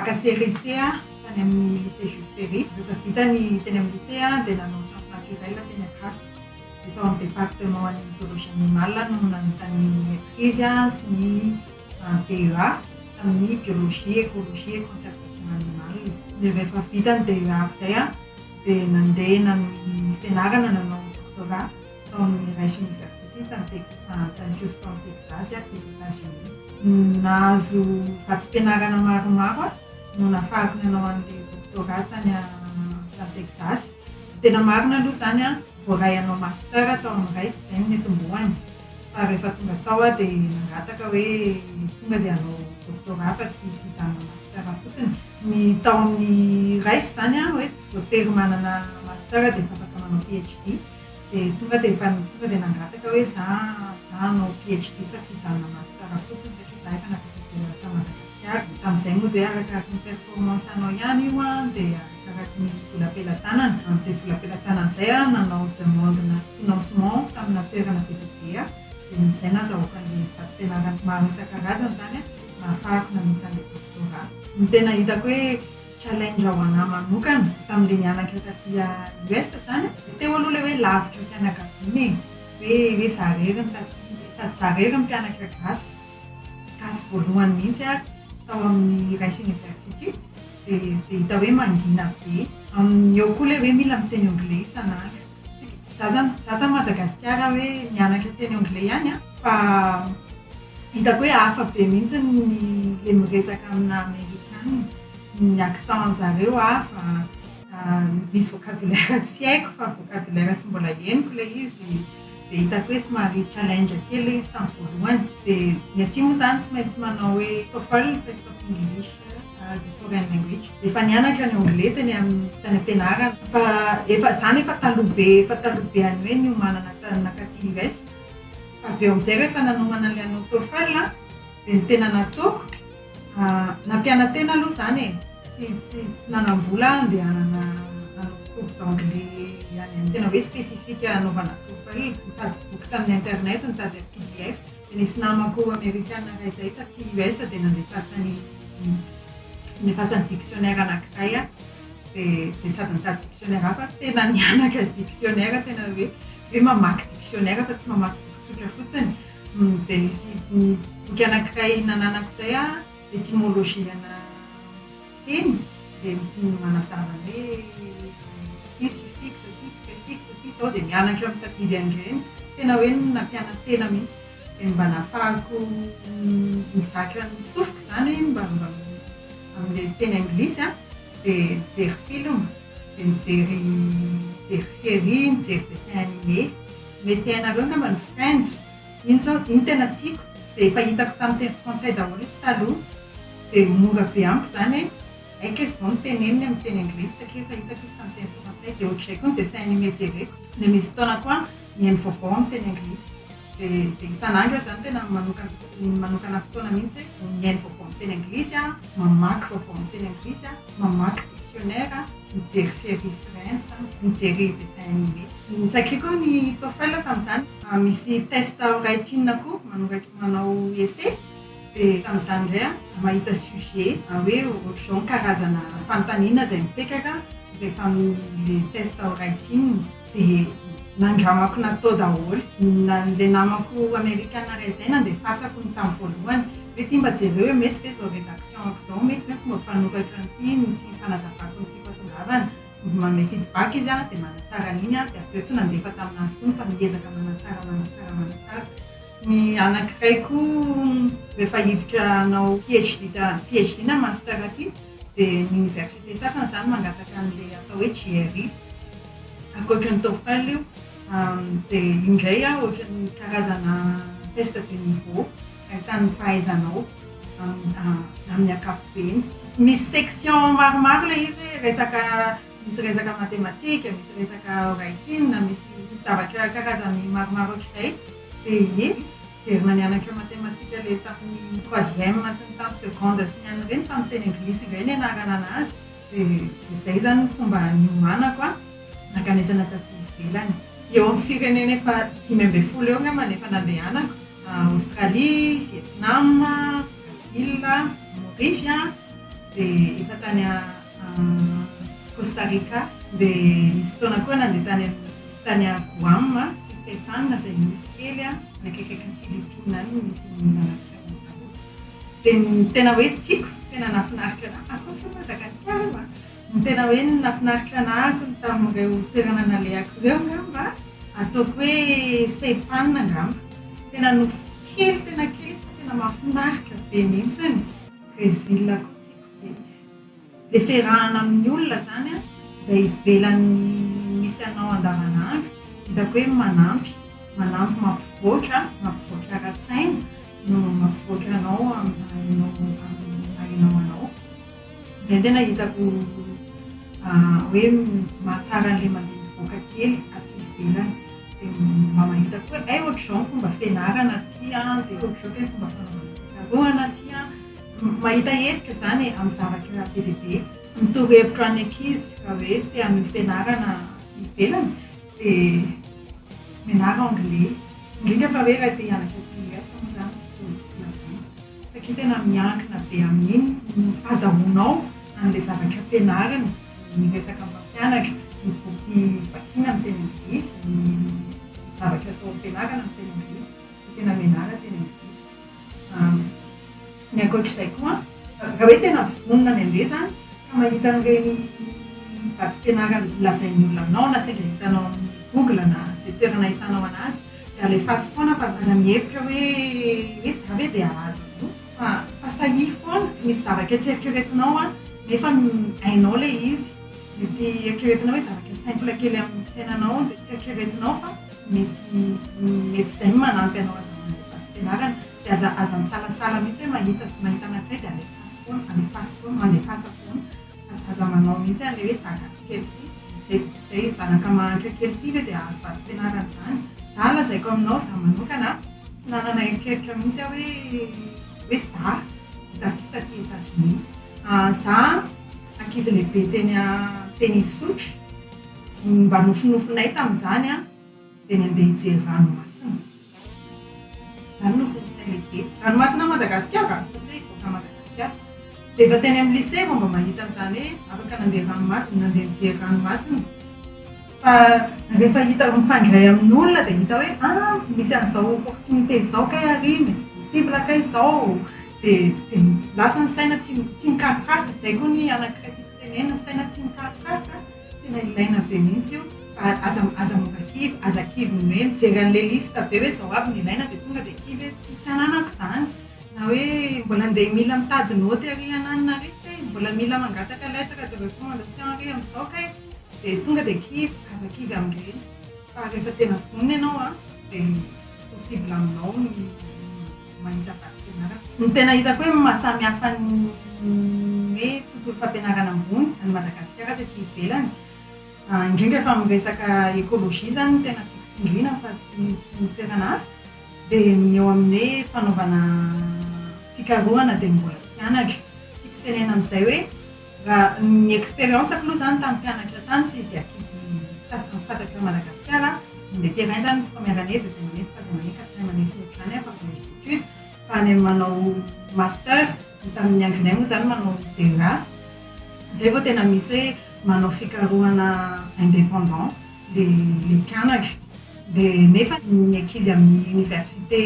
Bac série C aho tany amin'ny lycée Jules Ferry. Rehefa vita ny teny amin'ny lycée aho dia nanao sciences naturelles teny Ankatso. Dia tao amin'ny département an'ny biologie animale no namita ny maîtrise sy ny DEA tamin'ny biologie, écologie et conservation animale. Dia rehefa vita ny DEA-ko izay aho dia nandeha nanohy fianarana nanao doctorat tao amin'ny Rice University tany tany Houston Texas teto Etazonia. Nahazo vatsim-pianarana maromaro aho no nahafahako nanao an'ilay doctorat tany tany Texas. Ny tena marina aloha izany an, voaray hanao master tao amin'ny Rice izay no netombohany fa rehefa tonga tao aho dia nangataka hoe tonga dia hanao doctorat fa tsy tsy hijanona master fotsiny. Ny tao amin'ny Rice izany an, hoe tsy voatery manana master dia efa afaka manao PhD. Dia tonga dia efa tonga dia nangataka hoe za za hanao PhD fa tsy hijanona master fotsiny satria za efa nahavita DEA tao Madagasikara. Tamin'izay moa dia arakaraky ny performance anao ihany io an, dia arakaraky ny vola am-pelatanana. Amin'izay vola am-pelatanana izay aho nanao demande-na financement tamina toerana be dia be aho. Dia izay nazahoako an'ilay vatsim-pianarana maro isan-karazany izany an, nahafahako namita an'ilay doctorat. Ny tena hitako hoe Challenge ho anah manokana tamin'ilay nianatra taty US zany dia teo aloha ilay hoe lavitra fianakaviana e, hoe hoe za rery no taty sady za rery no mpianatra gasy, gasy voalohany mihitsy ary tao amin'ny Rice University dia dia hita hoe mangina be, amin'ny eo koa ilay hoe mila miteny anglais isan'andro, za zany za tany Madagasikara hoe nianatra teny anglais ihany an fa hitako hoe hafa be mihitsy ny le miresaka amina amerikana, ny accent anjareo hafa, misy vocabulaire tsy haiko fa vocabulaire tsy mbola henoko ilay izy dia hitako hoe somary challenge kely ilay izy tamin'ny voalohany dia ny aty moa izany tsy maintsy manao hoe TOEFL, test of English as a foreign language, efa nianatra ny anglais teny amin'ny tany am-pianarana fa efa izany efa taloha be efa taloha be any hoe niomanana nankaty US. Fa avy eo amin'izay rehefa nanomana an'ilay hanao TOEFL dia ny tena nataoko, nampiana-tena aloha izany e, tsy tsy tsy nanam-bola aho handehanana hanao cours d'anglais any amin'ny tena hoe spécifique hanaovana TOEFL, nitady boky tamin'ny internet, nitady pdf, dia nisy namako amerikana iray izay taty US dia nandefasany nandefasany dictionnaire anankiray aho, dia dia sady nitady dictionnaire hafa, tena nianatra dictionnaire tena hoe hoe mamaky dictionnaire fa tsy mamaky boky tsotra fotsiny. Dia nisy ny boky anankiray nananako izay an, étymologie ana teny, dia manazava ny hoe ity suffixe, ity préfixe, ity izao, dia mianatra mitadidy an'ireny. Tena hoe nampiana-tena mihitsy. Dia mba nahafahako nizaka ny sofiko izany mba mba amin'ilay teny anglisy an, dia nijery film. Dia mijery mijery série, mijery dessin animé. Mety hainareo angamba ny Friends. Iny zao, iny tena tiako. Dia efa hitako tamin'ny teny frantsay daholo izy taloha. Dia mora be amiko izany hoe haiko izy izao no teneniny amin'ny teny anglisy satria efa hitako izy tamin'ny teny frantsay. Dia ohatr'izay koa ny dessin animé jereko. Dia misy fotoana koa mihaino vaovao amin'ny teny anglisy. Dia dia isan'andro aho izany tena manokana manokana fotoana mihitsy hoe mihaino vaovao amin'ny teny anglisy aho, mamaky vaovao amin'ny teny anglisy aho, mamaky dictionnaire, mijery série Friends, mijery dessin animé. Nitsakiko ny TOEFL tamin'izany. Misy test writing koa, manoratra manao essai. Dia tamin'izany indray aho mahita sujet hoe ohatr'izao ny karazana fanontaniana izay mipetraka rehefa amin'ilay test writing. Dia nandramako natao daholo. Na ilay namako amerikana iray izay nandefasako ny tamin'ny voalohany hoe ity mba jereo hoe mety ve izao rédaction-ko izao, mety ve ny fomba fanoratra an'ity, ny tsy fanazavako ny tiako hatongavana. Manome feedback izy dia manatsara an'iny aho dia avy eo tsy nandefa tamin'azy intsony fa miezaka manatsara manatsara manatsara. Ny anankiray koa rehefa hiditra hanao PhD PhD na master aty dia ny université sasany izany mangataka an'ilay atao hoe GRE. Ankoatra ny TOEFL io dia io indray ohatran'ny karazana test de niveau ahitana ny fahaizanao amin'ny ankapobeny. Misy section maromaro ilay izy hoe resaka misy resaka matematika, misy resaka writing, misy misy zavatra karazany maromaro ohatr'izay. Dia ie, niverina nianatra matematika ilay tamin'ny troisième sy ny tamin'ny seconde sy ny any ireny fa amin'ny teny anglisy indray nianarana anazy. Dia izay izany ny fomba niomanako an, nankanesana taty ivelany. Eo amin'ny firenena efa 15 eo angamba no efa nandehanako, Australie, Vietnam, Brazil, Maurice. Dia efa tany Costa Rica. Dia nisy fotoana koa nandeha tany amin'ny tany Guam sy Saipan izay nosy kely any akaikikaikin'i Philippines any no nisy ny anankiray amin'izareo. Dia ny tena hoe tiako, tena nahafinaritra anà, ankoatra an'i Madagasikara io an! Ny tena hoe nahafinaritra anà tamin'ireo toerana nalehako ireo angamba, ataoko hoe Saipan angamba. Tena nosy kely tena kely izy fa tena mahafinaritra be mihitsiny. Brésil koa tiako be. Le fiarahana amin'ny olona zany an, izay ivelan'ny misy anao andavanandro, hitako hoe manampy, manampy mampivoatra, mampivoatra ara-tsaina no mampivoatra anao amin'ny maha ianao amin'ny maha ianao anao. Izay no tena hitako hoe mahatsara an'ilay mandeha mivoaka kely aty ivelany. Dia mba mahita koa hoe hay ohatr'izao ny fomba fianarana aty an, dia ohatr'izao kay ny fomba fanaovana fikarohana aty an. Mahita hevitra izany e, amin'ny zavatra be dia be. Ny torohevitro an'ny ankizy raha hoe te hanohy fianarana aty ivelany dia mianara anglais. Indrindra fa hoe raha te hianatra aty US moa izany tiako tiako lazaina. Satria tena miankina be amin'iny ny fahazahoanao an'ilay zavatra ampianarina, ny resaka mampianatra, ny boky vakiana amin'ny teny anglisy, ny zavatra atao am-pianarana amin'ny teny anglisy, dia tena mianara teny anglisy. Ny ankoatr'izay koa, raha hoe tena vonona ny handeha izany ka mahita an'ireny vatsim-pianarana lazain'ny olona aminao na sendra hitanao amin'ny google na izay toerana ahitanao an'azy dia alefaso foana fa aza mihevitra hoe hoe za ve dia hahazo an'io fa fa sahia foana, misy zavatra tsy eritreretinao an nefa hainao ilay izy, mety eritreretinao hoe zavatra simple kely amin'ny fiainanao dia tsy eritreretinao fa mety mety izay no manampy anao azahoana ilay vatsim-pianarana. Dia aza aza misalasala mihitsy hoe mahita mahita anankiray dia alefaso foana, alefaso foana, mandefasa foana. Aza aza manao mihitsy an'ilay hoe za gasy kely ity, izay izay zanaka mahantra kely ity ve dia hahazo vatsim-pianarana izany. Za lazaiko aminao, za manokana tsy nanana eritreritra mihitsy aho hoe hoe za ho tafita aty Etats-Unis. Za ankizy lehibe teny teny Isotry, mba nofinofinay tamin'izany an, dia ny handeha hijery ranomasina. Izany no fototra lehibe. Ranomasina ao Madagasikara fa tsy hoe hivoaka an'i Madagasikara. Rehefa teny amin'ny lycée vao mba mahita an'izany hoe afaka nandeha ranomasina, nandeha nijery ranomasina. Fa rehefa hita mifandray amin'olona dia hita hoe ah misy an'izao opportunité izao kay ary, mety possible kay izao. Dia dia lasa ny saina tia tia mikarokaroka. Izay koa ny anankiray tiako tenenina, ny saina tia mikarokaroka. Tena ilaina be mihitsy io fa aza aza mora kivy, aza kivy ny hoe mijery an'ilay liste be hoe izao avy no ilaina dia tonga dia kivy hoe tsy tsy ananako izany na hoe mbola andeha mila mitady naoty ary ananona ary kay, mbola mila mangataka lettre de recommandation ary amin'izao kay dia tonga dia kivy, aza kivy amin'ireny fa rehefa tena vonona ianao an dia possible aminao ny mahita vatsim-pianarana. Ny tena hitako hoe maha samy hafa ny hoe tontolo fampianarana ambony any Madagasikara sy aty ivelany, indrindra fa amin'ny resaka écologie izany no tena tiako tsindriana fa tsy tsy ny toerana hafa, dia ny eo amin'ny hoe fanaovana fikarohana dia mbola mpianatra. Tiako tenenina amin'izay hoe raha ny expérience-ko aloha izany tamin'ny mpianatra tany sy izay ankizy sasany fantatro any Madagasikara, mandeha terrain izany ny première année, deuxième année, troisième année, quatrième année sy ny ohatr'izany fa voyage d'études, fa any amin'ny manao master, ny tamin'ny andronay moa izany manao DEA, izay vao tena misy hoe manao fikarohana indépendant le le mpianatra. Dia nefa ny ankizy amin'ny université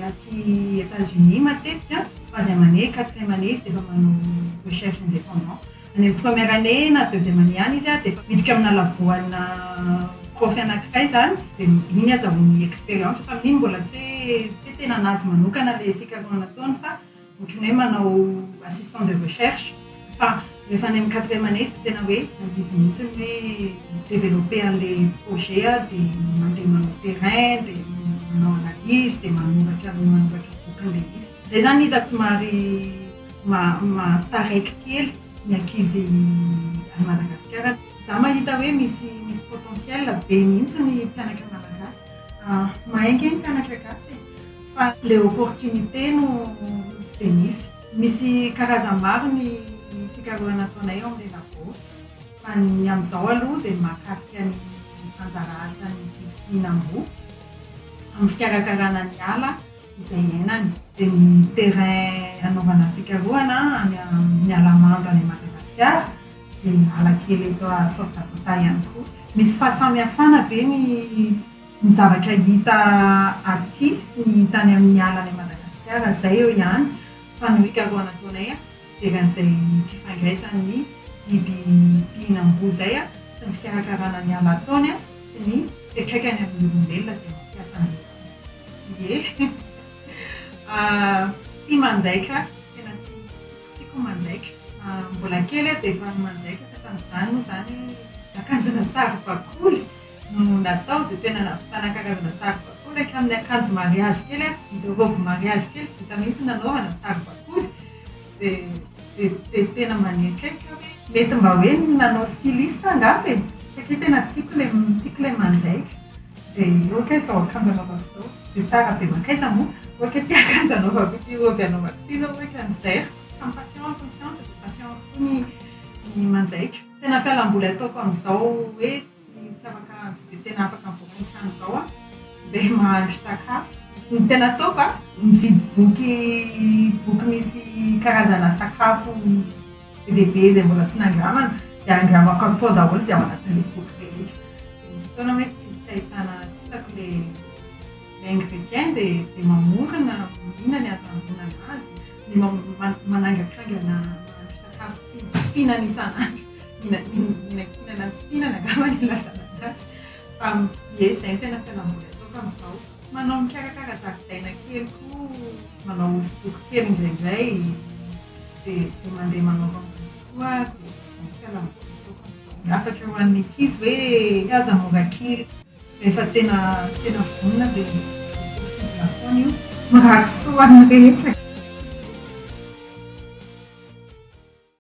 aty Etats Unis matetika troisième année, quatrième année izy dia efa manao recherche indépendant. Any amin'ny première année na deuxième année any izy dia efa miditra amina labo ana prof anankiray izany dia iny azahoany expérience fa amin'iny mbola tsy hoe tsy hoe tena an'azy manokana ilay fikarohana ataony fa Ohatran'ny hoe manao assistant de recherche fa rehefa any amin'ny quatrième année izy dia tena hoe izy mihitsy ny hoe mi-developper an'ilay projet dia mandeha manao terrain dia manao analyse dia manoratra manoratra boky an'ilay izy. Izay izany no hitako somary maha-taraiky kely ny ankizy any Madagasikara. Izaho mahita hoe misy misy potentiel be mihitsy ny mpianatra malagasy. Mahay ange ny mpianatra gasy e! Fa le opportunité no tsy dia misy. Misy karazany maro ny fikarohana ataonay ao amin'ilay labo. Fa ny amin'izao aloha dia ny mahakasika ny anjara asan'ny biby mpihinam-boa amin'ny fikarakarana ny ala izay iainany. Dia ny terrain anaovana fikarohana any amin'ny ala mando any Madagasikara, dia ala kely eto South Dakota ihany koa. Misy fahasamihafana ve ny ny zavatra hita aty sy ny hita any amin'ny ala any Madagasikara? Izay eo ihany fa ny fikarohana ataonay mijery an'izay fifandraisan'ny biby mpihinam-boa izay sy ny fikarakarana ny ala ataony sy ny fiantraikany amin'ny olombelona izay mampiasa an'ilay ala. Ie. Tia manjaitra aho, tena tia, tiako manjaitra. Mbola kely aho dia efa manjaitra fa tamin'izany moa izany akanjona saribakoly no natao dia tena nahavitana karazana saribakoly hatramin'ny akanjo mariage kely ary vita robe mariage kely vita mihitsy nanaovana ny saribakoly dia dia dia tena mba nieritreritra aho hoe mety mba hoe nanao styliste angamba e satria tena tiako ilay tiako ilay manjaitra. Dia ohatra hoe izao akanjo anaovako izao, tsy dia tsara be mankaiza moa, ohatra hoe ity akanjo anaovako ity robe anaovako ity izao ohatra ny zairiko, fa ny passion ako ny siansa dia passion ako koa ny ny manjaitra. Tena fialamboly ataoko amin'izao hoe tsy tsy afaka tsy dia tena afaka mivoaka ny trano izao aho dia mahandro sakafo. Ny tena ataoko an, mividy boky boky misy karazana sakafo be dia be izay mbola tsy nandramana dia andramako atao daholo izay ao anatin'ilay boky rehetra. Dia misy fotoana hoe tsy tsy ahitana tsy hitako ilay ilay ingrédient dia dia mamorona inona ny ahazahoana anazy, ny manangantrangana mahandro sakafo tsy tsy fihinana isan'andro, mihinankinana tsy fihinana angamba ny ilazana anazy. Fa ie, izay no tena fialamboly ataoko amin'izao. Manao mikarakara zaridaina kely koa, manao hosodoko kely indraindray, dia dia mandeha manao randonnée koa aho, dia izay no fialamboly ataoko amin'izao. Hafatra ho an'ny ankizy hoe aza mora kivy, rehefa tena tena vonona dia possible foana io. Mirary soa ho an'ny rehetra.